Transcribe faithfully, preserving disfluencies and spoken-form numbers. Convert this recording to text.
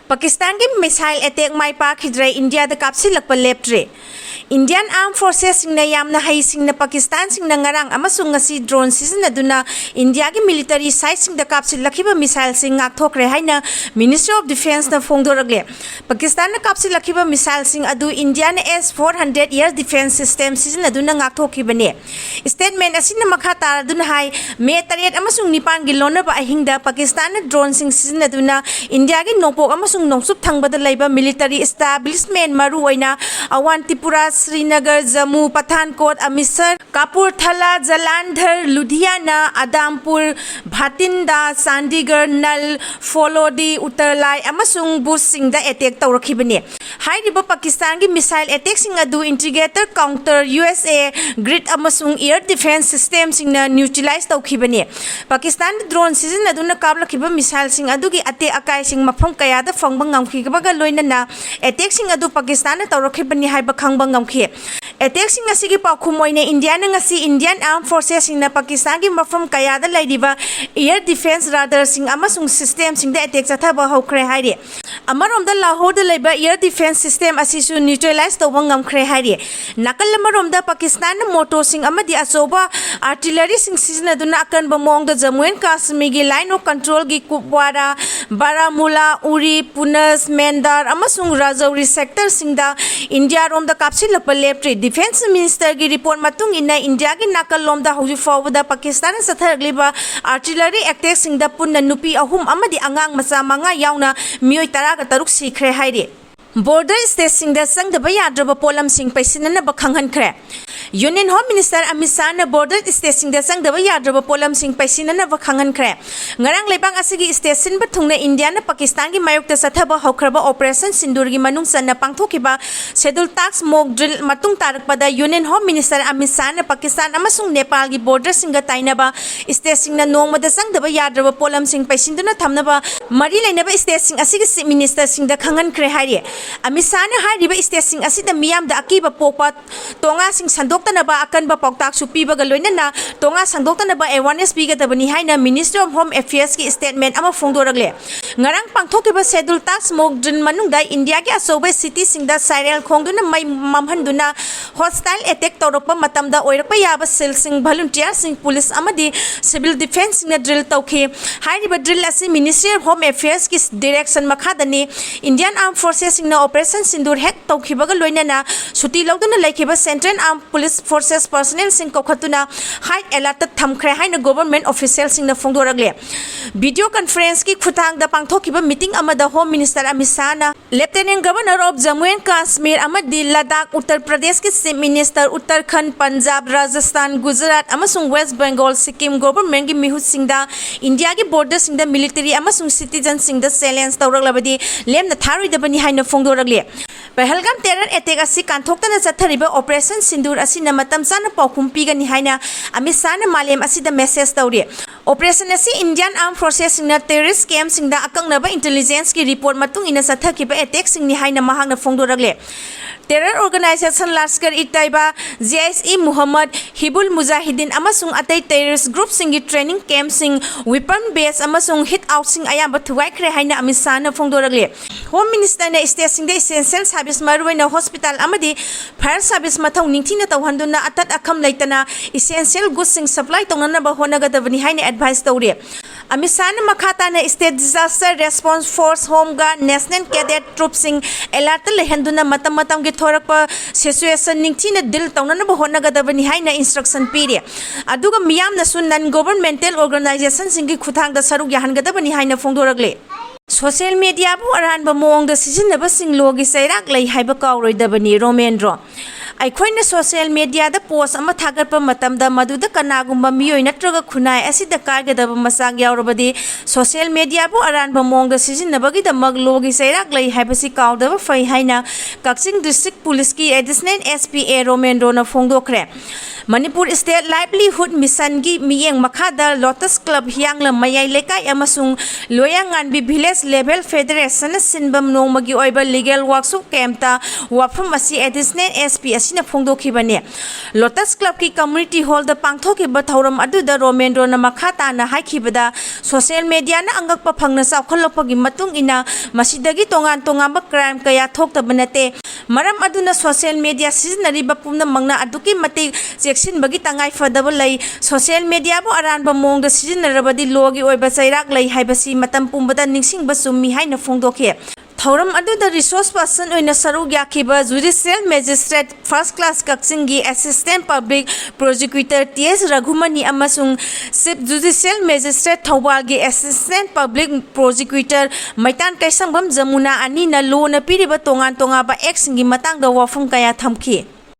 ꯄꯥꯀꯤꯁꯇꯥꯟꯒꯤ missile attack ꯃꯥꯏ ꯄꯥꯛꯈꯤꯗ꯭ꯔꯦ, ꯏꯟꯗꯤꯌꯥꯗ ꯀꯥꯞꯁꯤꯜꯂꯛꯄ ꯂꯦꯞꯇ꯭ꯔꯦ꯫ Indian Armed Forcesꯁꯤꯡꯅ ꯌꯥꯝꯅ ꯍꯩꯁꯤꯡꯅ ꯄꯥꯀꯤꯁꯇꯥꯟꯁꯤꯡꯅ ꯉꯔꯥꯡ ꯑꯃꯁꯨꯡ ꯉꯁꯤ drone ꯁꯤꯖꯤꯟꯅꯗꯨꯅ ꯏꯟꯗꯤꯌꯥꯒꯤ military siteꯁꯤꯡꯗ ꯀꯥꯞꯁꯤꯜꯂꯛꯈꯤꯕ missileꯁꯤꯡ ꯉꯥꯛꯊꯣꯛꯈ꯭ꯔꯦ ꯍꯥꯏꯅ Ministry of Defenceꯅ ꯐꯣꯡꯗꯣꯔꯛꯂꯦ꯫ ꯄꯥꯀꯤꯁꯇꯥꯟꯅ ꯀꯥꯞꯁꯤꯜꯂꯛꯈꯤꯕ missileꯁꯤꯡ ꯑꯗꯨ ꯏꯟꯗꯤꯌꯥꯅ S four hundred air defense system ꯁꯤꯖꯤꯟꯅꯗꯨꯅ ꯉꯥꯛꯊꯣꯛꯈꯤꯕꯅꯤ꯫ Statement ꯑꯁꯤꯅ ꯃꯈꯥ ꯇꯥꯔꯗꯨꯅ ꯍꯥꯏ, ꯃꯦ ꯇꯔꯦꯠ ꯑꯃꯁꯨꯡ ꯅꯤꯄꯥꯟꯒꯤ ꯂꯣꯟꯅꯕ ꯑꯍꯤꯡꯗ ꯄꯥꯀꯤꯁꯇꯥꯟꯅ droneꯁꯤꯡ ꯁꯤꯖꯤꯟꯅꯗꯨꯅ ꯏꯟꯗꯤꯌꯥꯒꯤ ꯅꯣꯡꯄꯣꯛ ꯑꯃꯁꯨꯡ ꯅꯣꯡꯆꯨꯞ ꯊꯪꯕꯗ ꯂꯩꯕ military establishment, ꯃꯔꯨꯑꯣꯏꯅ ꯑꯋꯥꯟꯇꯤꯄꯨꯔꯥ, ꯁ꯭ꯔꯤꯅꯒꯔ, ꯖꯝꯃꯨ, ꯄꯊꯥꯟꯀꯣꯠ, ꯑꯃꯤꯁꯔ, ꯀꯥꯄꯨꯔꯊꯂꯥ, ꯖꯂꯥꯟꯙꯔ, ꯂꯨꯙꯤꯌꯥꯅꯥ, ꯑꯗꯥꯝꯄꯨꯔ, ꯚꯥꯇꯤꯟꯗꯥ, ꯆꯥꯟꯗꯤꯒꯔ, ꯅꯜ, ꯐꯣꯂꯣꯗꯤ, ꯎꯠꯇꯔꯂꯥꯏ ꯑꯃꯁꯨꯡ ꯕꯨꯖꯁꯤꯡꯗ attack ꯇꯧꯔꯛꯈꯤꯕꯅꯤ꯫ ꯍꯥꯏꯔꯤꯕ ꯄꯥꯀꯤꯁꯇꯥꯟꯒꯤ missile attackꯁꯤꯡ ꯑꯗꯨ integrated counter U S A grid ꯑꯃꯁꯨꯡ air defense systemꯁꯤꯡꯅ neutralize ꯇꯧꯈꯤꯕꯅꯤ꯫ ꯄꯥꯀꯤꯁꯇꯥꯟꯗ drone ꯁꯤꯖꯤꯟꯅꯗꯨꯅ ꯀꯥꯞꯂꯛꯈꯤꯕ missileꯁꯤꯡ ꯑꯗꯨꯒꯤ ꯑꯇꯦꯛ ꯑꯀꯥꯏꯁꯤꯡ ꯃꯐꯝ ꯀꯌꯥꯗ ꯐꯪꯕ ꯉꯝꯈꯤꯕꯒ ꯂꯣꯏꯅꯅ attackꯁꯤꯡ ꯑꯗꯨ ꯄꯥꯀꯤꯁꯇꯥꯟꯅ ꯇꯧꯔꯛꯈꯤꯕꯅꯤ ꯍꯥꯏꯕ ꯈꯪꯕ ꯉꯝꯈꯤ꯫ Attackꯁꯤꯡ ꯑꯁꯤꯒꯤ ꯄꯥꯎꯈꯨꯝ ꯑꯣꯏꯅ ꯏꯟꯗꯤꯌꯥꯅ ꯉꯁꯤ Indian Armed Forcesꯁꯤꯡꯅ ꯄꯥꯀꯤꯁꯇꯥꯟꯒꯤ ꯃꯐꯝ ꯀꯌꯥꯗ ꯂꯩꯔꯤꯕ air defense radarꯁꯤꯡ ꯑꯃꯁꯨꯡ systemꯁꯤꯡꯗ attack ꯆꯠꯊꯕ ꯍꯧꯈ꯭ꯔꯦ ꯍꯥꯏꯔꯤ꯫ ꯑꯃꯔꯣꯝꯗ ꯂꯥꯍꯣꯔꯗ ꯂꯩꯕ air defense system ꯑꯁꯤꯁꯨ neutralize ꯇꯧꯕ ꯉꯝꯈ꯭ꯔꯦ ꯍꯥꯏꯔꯤ꯫ ꯅꯥꯀꯜ ꯑꯃꯔꯣꯝꯗ ꯄꯥꯀꯤꯁꯇꯥꯟꯅ mortarꯁꯤꯡ ꯑꯃꯗꯤ ꯑꯆꯧꯕ artilleryꯁꯤꯡ ꯁꯤꯖꯤꯟꯅꯗꯨꯅ ꯑꯀꯟꯕ ꯃꯑꯣꯡꯗ Jammu and ꯀꯥꯁꯃꯤꯔꯒꯤ line of controlꯒꯤ ꯀꯨꯞꯋꯥꯔꯥ, Baramulla, ꯎꯔꯤ, ꯄꯨꯅꯁ, ꯃꯦꯟꯗꯥꯔ ꯑꯃꯁꯨꯡ ꯔꯥꯖꯧꯔꯤ sectorꯁꯤꯡꯗ ꯏꯟꯗꯤꯌꯥꯔꯣꯝꯗ ꯀꯥꯞꯁꯤꯜꯂꯛꯄ ꯂꯦꯞꯇ꯭ꯔꯤ꯫ Defence Ministerꯒꯤ report ꯃꯇꯨꯡ ꯏꯟꯅ ꯏꯟꯗꯤꯌꯥꯒꯤ ꯅꯥꯀꯜꯂꯣꯝꯗ ꯍꯧꯖꯤꯛ ꯐꯥꯎꯕꯗ ꯄꯥꯀꯤꯁꯇꯥꯟꯅ ꯆꯠꯊꯔꯛꯂꯤꯕ artillery attackꯁꯤꯡꯗ ꯄꯨꯟꯅ ꯅꯨꯄꯤ ꯑꯍꯨꯝ ꯑꯃꯗꯤ ꯑꯉꯥꯡ ꯃꯆꯥ ꯃꯉꯥ ꯌꯥꯎꯅ ꯃꯤꯑꯣꯏ ꯇꯔꯥꯒ ꯇꯔꯨꯛ ꯁꯤꯈ꯭ꯔꯦ ꯍꯥꯏꯔꯤ꯫ Border stateꯁꯤꯡꯗ ꯆꯪꯗꯕ ꯌꯥꯗ꯭ꯔꯕ ꯄꯣꯠꯂꯝꯁꯤꯡ ꯄꯩꯁꯤꯟꯅꯅꯕ ꯈꯪꯍꯟꯈ꯭ꯔꯦ꯫ Union Home Minister Amit ꯁꯥꯍꯅ border stateꯁꯤꯡꯗ ꯆꯪꯗꯕ ꯌꯥꯗ꯭ꯔꯕ ꯄꯣꯠꯂꯝꯁꯤꯡ ꯄꯩꯁꯤꯟꯅꯅꯕ ꯈꯪꯍꯟꯈ꯭ꯔꯦ꯫ ꯉꯔꯥꯡ ꯂꯩꯕꯥꯛ ꯑꯁꯤꯒꯤ state ꯁꯤꯟꯕ ꯊꯨꯡꯅ ꯏꯟꯗꯤꯌꯥꯅ ꯄꯥꯀꯤꯁꯇꯥꯟꯒꯤ ꯃꯥꯌꯣꯛꯇ ꯆꯠꯊꯕ ꯍꯧꯈ꯭ꯔꯕ Operation ꯁꯤꯟꯗꯨꯔꯒꯤ ꯃꯅꯨꯡ ꯆꯟꯅ ꯄꯥꯡꯊꯣꯛꯈꯤꯕ Scheduled Task mock drill ꯃꯇꯨꯡ ꯇꯥꯔꯛꯄꯗ Union Home Minister Amit ꯁꯥꯍꯅ Pakistan ꯑꯃꯁꯨꯡ ꯅꯦꯄꯥꯜꯒꯤ borderꯁꯤꯡꯒ ꯇꯥꯏꯅꯕ stateꯁꯤꯡꯅ ꯅꯣꯡꯃꯗ ꯆꯪꯗꯕ ꯌꯥꯗ꯭ꯔꯕ ꯄꯣꯠꯂꯝꯁꯤꯡ ꯄꯩꯁꯤꯟꯗꯨꯅ ꯊꯝꯅꯕ ꯃꯔꯤ ꯂꯩꯅꯕ stateꯁꯤꯡ ꯑꯁꯤꯒꯤ Chief Ministerꯁꯤꯡꯗ ꯈꯪꯍꯟꯈ꯭ꯔꯦ ꯍꯥꯏꯔꯤ꯫ ꯑꯃꯤꯠ ꯁꯥꯍꯅ ꯍꯥꯏꯔꯤꯕ stateꯁꯤꯡ ꯑꯁꯤꯗ ꯃꯤꯌꯥꯝꯗ ꯑꯀꯤꯕ ꯄꯣꯛꯄ ꯇꯣꯉꯥꯁꯤꯡ ꯁꯟꯗꯣꯛꯇꯅꯕ ꯑꯀꯟꯕ ꯄꯥꯎꯇꯥꯛꯁꯨ ꯄꯤꯕꯒ ꯂꯣꯏꯅꯅ ꯇꯣꯉꯥ ꯁꯟꯗꯣꯛꯇꯅꯕ awareness ꯄꯤꯒꯗꯕꯅꯤ ꯍꯥꯏꯅ Ministry of Home Affairs ꯀꯤ statement ꯑꯃ ꯐꯣꯡꯗꯣꯔꯛꯂꯦ꯫ ꯉꯔꯥꯡ ꯄꯥꯡꯊꯣꯛꯈꯤꯕ Scheduled Caste mock drill ꯃꯅꯨꯡꯗ ꯏꯟꯗꯤꯌꯥꯒꯤ ꯑꯆꯧꯕ cityꯁꯤꯡꯗ siren ꯈꯣꯡꯗꯨꯅ ꯃꯩ ꯃꯝꯍꯟꯗꯨꯅ hostile attack ꯇꯧꯔꯛꯄ ꯃꯇꯝꯗ ꯑꯣꯏꯔꯛꯄ ꯌꯥꯕ ꯁꯤꯜꯁꯤꯡ, volunteerꯁꯤꯡ, police ꯑꯃꯗꯤ civil defenceꯁꯤꯡꯅ drill ꯇꯧꯈꯤ꯫ ꯍꯥꯏꯔꯤꯕ drill ꯑꯁꯤ Ministry of Home Affairs ꯀꯤ direction ꯃꯈꯥꯗꯅꯤ꯫ Indian Armed Forcesꯁꯤꯡꯅ Operation Sindoor ꯍꯦꯛ ꯇꯧꯈꯤꯕꯒ ꯂꯣꯏꯅꯅ ꯁꯨꯇꯤ ꯂꯧꯗꯨꯅ ꯂꯩꯈꯤꯕ Central Armed Police Forces personnelꯁꯤꯡ ꯀꯧꯈꯠꯇꯨꯅ high alertꯇ ꯊꯝꯈ꯭ꯔꯦ ꯍꯥꯏꯅ government officialꯁꯤꯡꯅ ꯐꯣꯡꯗꯣꯔꯛꯂꯦ꯫ Video conferenceꯀꯤ ꯈꯨꯠꯊꯥꯡꯗ ꯄꯥꯡꯊꯣꯛꯈꯤꯕ meeting ꯑꯃꯗ Home Minister Amit ꯁꯥꯍꯅ Lieutenant Governor of Jammu and Kashmir ꯑꯃꯗꯤ ꯂꯗꯥꯈ, ꯎꯠꯇꯔ ꯄ꯭ꯔꯗꯦꯁꯀꯤ Chief Minister, ꯎꯠꯇꯔꯈꯟꯗ, ꯄꯟꯖꯥꯕ, ꯔꯥꯖꯁꯊꯥꯟ, ꯒꯨꯖꯔꯥꯠ ꯑꯃꯁꯨꯡ ꯋꯦꯁ ꯕꯦꯡꯒꯣꯜ, ꯁꯤꯛꯀꯤꯝ governmentꯀꯤ ꯃꯤꯍꯨꯠꯁꯤꯡꯗ ꯏꯟꯗꯤꯌꯥꯒꯤ borderꯁꯤꯡꯗ military ꯑꯃꯁꯨꯡ citizenꯁꯤꯡꯗ challenge ꯇꯧꯔꯛꯂꯕꯗꯤ ꯂꯦꯝꯅ ꯊꯥꯔꯣꯏꯗꯕꯅꯤ ꯍꯥꯏꯅ ꯐꯣꯡꯗꯣꯔꯛꯂꯤ꯫ ꯄꯍꯜꯒꯥꯝ terror attack ꯑꯁꯤ ꯀꯥꯟꯊꯣꯛꯇꯅ ꯆꯠꯊꯔꯤꯕ Operation Sindoor ꯑꯁꯤꯅ ꯃꯇꯝ ꯆꯥꯅ ꯄꯥꯎꯈꯨꯝ ꯄꯤꯒꯅꯤ ꯍꯥꯏꯅ ꯑꯃꯤꯠ ꯁꯥꯍꯅ ꯃꯥꯂꯦꯝ ꯑꯁꯤꯗ message ꯇꯧꯔꯤ꯫ Operation ꯑꯁꯤ Indian Armed Forcesꯁꯤꯡꯅ terrorist campꯁꯤꯡꯗ ꯑꯀꯛꯅꯕ intelligenceꯀꯤ report ꯃꯇꯨꯡ ꯏꯟꯅ ꯆꯠꯊꯈꯤꯕ attackꯁꯤꯡꯅꯤ ꯍꯥꯏꯅ ꯃꯍꯥꯛꯅ ꯐꯣꯡꯗꯣꯔꯛꯂꯦ꯫ Terror organisation Lashkar-e-Taiba, Jaish-e-Mohammed, Hizbul Mujahideen ꯑꯃꯁꯨꯡ ꯑꯇꯩ terrorist groupꯁꯤꯡꯒꯤ training campꯁꯤꯡ, weapon base ꯑꯃꯁꯨꯡ hideoutꯁꯤꯡ ꯑꯌꯥꯝꯕ ꯊꯨꯒꯥꯏꯈ꯭ꯔꯦ ꯍꯥꯏꯅ ꯑꯃꯤꯠ ꯁꯥꯍꯅ ꯐꯣꯡꯗꯣꯔꯛꯂꯤ꯫ Home Ministerꯅ stateꯁꯤꯡꯗ essential service, ꯃꯔꯨꯑꯣꯏꯅ hospital ꯑꯃꯗꯤ fire service ꯃꯊꯧ ꯅꯤꯡꯊꯤꯅ ꯇꯧꯍꯟꯗꯨꯅ ꯑꯇꯠ ꯑꯈꯝ ꯂꯩꯇꯅ essential goodsꯁꯤꯡ supply ꯇꯧꯅꯅꯕ ꯍꯣꯠꯅꯒꯗꯕꯅꯤ ꯍꯥꯏꯅ advice ꯇꯧꯔꯤ꯫ ꯑꯃꯤꯠ ꯁꯥꯍꯅ ꯃꯈꯥ ꯇꯥꯅ State Disaster Response Force, Home Guard, National Cadet Troopꯁꯤꯡ alertꯇ ꯂꯩꯍꯟꯗꯨꯅ ꯃꯇꯝ ꯃꯇꯝꯒꯤ ꯊꯣꯔꯛꯄ situation ꯅꯤꯡꯊꯤꯅ deal ꯇꯧꯅꯅꯕ ꯍꯣꯠꯅꯒꯗꯕꯅꯤ ꯍꯥꯏꯅ instruction ꯄꯤꯔꯤ꯫ ꯑꯗꯨꯒ ꯃꯤꯌꯥꯝꯅꯁꯨ non governmental organizationꯁꯤꯡꯒꯤ ꯈꯨꯠꯊꯥꯡꯗ ꯁꯔꯨꯛ ꯌꯥꯍꯟꯒꯗꯕꯅꯤ ꯍꯥꯏꯅ ꯐꯣꯡꯗꯣꯔꯛꯂꯤ꯫ Social mediaꯕꯨ ꯑꯔꯥꯟꯕ ꯃꯑꯣꯡꯗ ꯁꯤꯖꯤꯟꯅꯕꯁꯤꯡ lawꯒꯤ ꯆꯩꯔꯥꯛ ꯂꯩ ꯍꯥꯏꯕ ꯀꯥꯎꯔꯣꯏꯗꯕꯅꯤ, ꯔꯣꯃꯦꯟꯗ꯭ꯔꯣ꯫ ꯑꯩꯈꯣꯏꯅ social mediaꯗ post ꯑꯃ ꯊꯥꯒꯠꯄ ꯃꯇꯝꯗ ꯃꯗꯨꯗ ꯀꯅꯥꯒꯨꯝꯕ ꯃꯤꯑꯣꯏ ꯅꯠꯇ꯭ꯔꯒ ꯈꯨꯟꯅꯥꯏ ꯑꯁꯤꯗ ꯀꯥꯏꯒꯗꯕ ꯃꯆꯥꯛ ꯌꯥꯎꯔꯕꯗꯤ social mediaꯕꯨ ꯑꯔꯥꯟꯕ ꯃꯑꯣꯡꯗ ꯁꯤꯖꯤꯟꯅꯕꯒꯤꯗꯃꯛ lawꯒꯤ ꯆꯩꯔꯥꯛ ꯂꯩ ꯍꯥꯏꯕꯁꯤ ꯀꯥꯎꯗꯕ ꯐꯩ ꯍꯥꯏꯅ ꯀꯛꯆꯤꯡ District Policeꯀꯤ Additional SP ꯑꯦ ꯔꯣꯃꯦꯟꯗ꯭ꯔꯣꯅ ꯐꯣꯡꯗꯣꯛꯈ꯭ꯔꯦ꯫ ꯃꯅꯤꯄꯨꯔ State Livelihood Missionꯒꯤ ꯃꯤꯠꯌꯦꯡ ꯃꯈꯥꯗ Lotus Club ꯍꯤꯌꯥꯡꯂꯝ ꯃꯌꯥꯏ ꯂꯩꯀꯥꯏ ꯑꯃꯁꯨꯡ ꯂꯣꯌꯥꯉꯥꯟꯕꯤ Village Level Federationꯅ ꯁꯤꯟꯕ ꯅꯣꯡꯃꯒꯤ ꯑꯣꯏꯕ legal workshop campꯇ ꯋꯥꯐꯝ ꯑꯁꯤ Additional SP ꯑꯁꯤ ꯑꯁꯤꯅ ꯐꯣꯡꯗꯣꯛꯈꯤꯕꯅꯤ꯫ ꯂꯣꯇꯁ ꯀ꯭ꯂꯕꯀꯤ ꯀꯝꯃ꯭ꯌꯨꯅꯤꯇꯤ ꯍꯣꯜꯗ ꯄꯥꯡꯊꯣꯛꯈꯤꯕ ꯊꯧꯔꯝ ꯑꯗꯨꯗ ꯔꯣꯃꯦꯟꯗ꯭ꯔꯣꯅ ꯃꯈꯥ ꯇꯥꯅ ꯍꯥꯏꯈꯤꯕꯗ, ꯁꯣꯁꯤꯌꯦꯜ ꯃꯦꯗꯤꯌꯥꯅ ꯑꯉꯛꯄ ꯐꯪꯅ ꯆꯥꯎꯈꯠꯂꯛꯄꯒꯤ ꯃꯇꯨꯡ ꯏꯟꯅ ꯃꯁꯤꯗꯒꯤ ꯇꯣꯉꯥꯟ ꯇꯣꯉꯥꯟꯕ ꯀ꯭ꯔꯥꯏꯝ ꯀꯌꯥ ꯊꯣꯛꯇꯕ ꯅꯠꯇꯦ꯫ ꯃꯔꯝ ꯑꯗꯨꯅ ꯁꯣꯁꯤꯌꯦꯜ ꯃꯦꯗꯤꯌꯥ ꯁꯤꯖꯤꯟꯅꯔꯤꯕ ꯄꯨꯝꯅꯃꯛꯅ ꯑꯗꯨꯛꯀꯤ ꯃꯇꯤꯛ ꯆꯦꯛꯁꯤꯟꯕꯒꯤ ꯇꯉꯥꯏ ꯐꯗꯕ ꯂꯩ꯫ ꯁꯣꯁꯤꯌꯦꯜ ꯃꯦꯗꯤꯌꯥꯕꯨ ꯑꯔꯥꯟꯕ ꯃꯑꯣꯡꯗ ꯁꯤꯖꯤꯟꯅꯔꯕꯗꯤ ꯂꯣꯒꯤ ꯑꯣꯏꯕ ꯆꯩꯔꯥꯛ ꯂꯩ ꯍꯥꯏꯕꯁꯤ ꯃꯇꯝ ꯄꯨꯝꯕꯗ ꯅꯤꯡꯁꯤꯡꯕ ꯆꯨꯝꯃꯤ ꯍꯥꯏꯅ ꯐꯣꯡꯗꯣꯛꯈꯤ꯫ ꯊꯧꯔꯝ ꯑꯗꯨꯗ ꯔꯤꯁꯣꯔꯁ ꯄꯔꯁꯟ ꯑꯣꯏꯅ ꯁꯔꯨꯛ ꯌꯥꯈꯤꯕ ꯖꯨꯗꯤꯁꯤꯌꯦꯜ ꯃꯦꯖꯤꯁꯇ꯭ꯔꯦꯠ ꯐꯥꯔꯁ ꯀ꯭ꯂꯥꯁ ꯀꯛꯆꯤꯡꯒꯤ ꯑꯦꯁꯤꯁꯇꯦꯟꯠ ꯄꯕ꯭ꯂꯤꯛ ꯄ꯭ꯔꯣꯁꯤꯀ꯭ꯌꯨꯇꯔ ꯇꯤ ꯑꯦꯁ ꯔꯘꯨꯃꯅꯤ ꯑꯃꯁꯨꯡ chief ꯖꯨꯗꯤꯁꯤꯌꯦꯜ magistrate ꯊꯧꯕꯥꯜꯒꯤ assistant public prosecutor ꯃꯩꯇꯥꯟ ꯀꯩꯁꯪꯕꯝ Yamuna ꯑꯅꯤꯅ ꯂꯣꯅ ꯄꯤꯔꯤꯕ ꯇꯣꯉꯥꯟ ꯇꯣꯉꯥꯟꯕ ꯑꯦꯛꯁꯤꯡꯒꯤ ꯃꯇꯥꯡꯗ ꯋꯥꯐꯝ ꯀꯌꯥ ꯊꯝꯈꯤ꯫